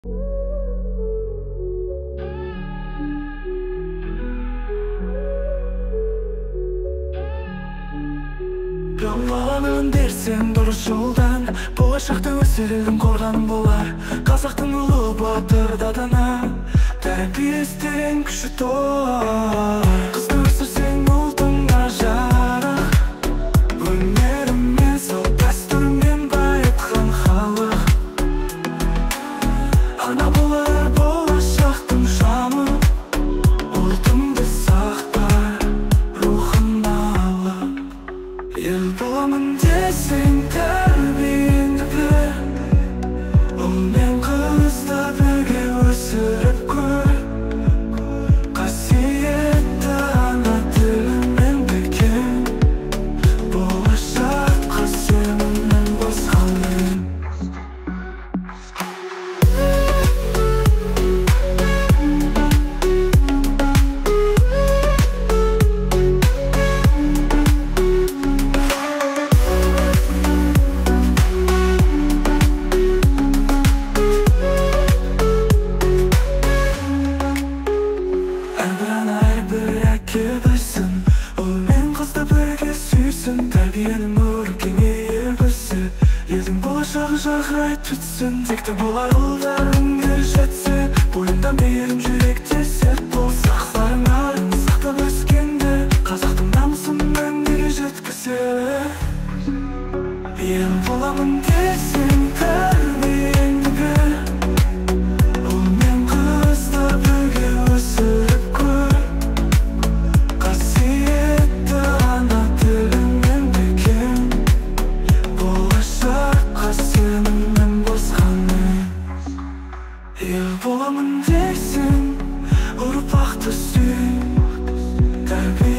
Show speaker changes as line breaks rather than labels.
Баланы өндерсең дұрыс жолдан, болашақта өсер елдің қорғаны болар. Қазақтың ұлы батыр дадана, тәрбиесі терең күші тор. Қызды өсірсең ұлтыңа жарық, өнерімен салт дәстүрмен байытқан халық. Ана болар болашақтың шамы, ұлтыңды сақтар рухын алып. Ел боламын десең тәрбиеңді бер, ұл мен қызды бірге өсіріп көр. Қасиетті ана тілімен бекем, болашаққа сеніммен босқанмен. Әрбір ана, әрбір әке білсін, ұл мен қызды бірге сүйсін. Тәрбиенің өрі кеңейе білсе, елдің болашағы жарқырай түссін. Текті болар ұлдарың ер жетсе, бойында мейірім жүректе серт болса. Қызларың арын сақтап өскенде, қазақтың намысын мәңгіге жеткізе. Ел боламын десең тәрбиеңді бер, ұл мен қызды бірге өсіріп көр. Қасиетті ана тілімен бекем, болашаққа сеніммен босқанмен. Ел боламын десең ұрпақты сүй, тәрбие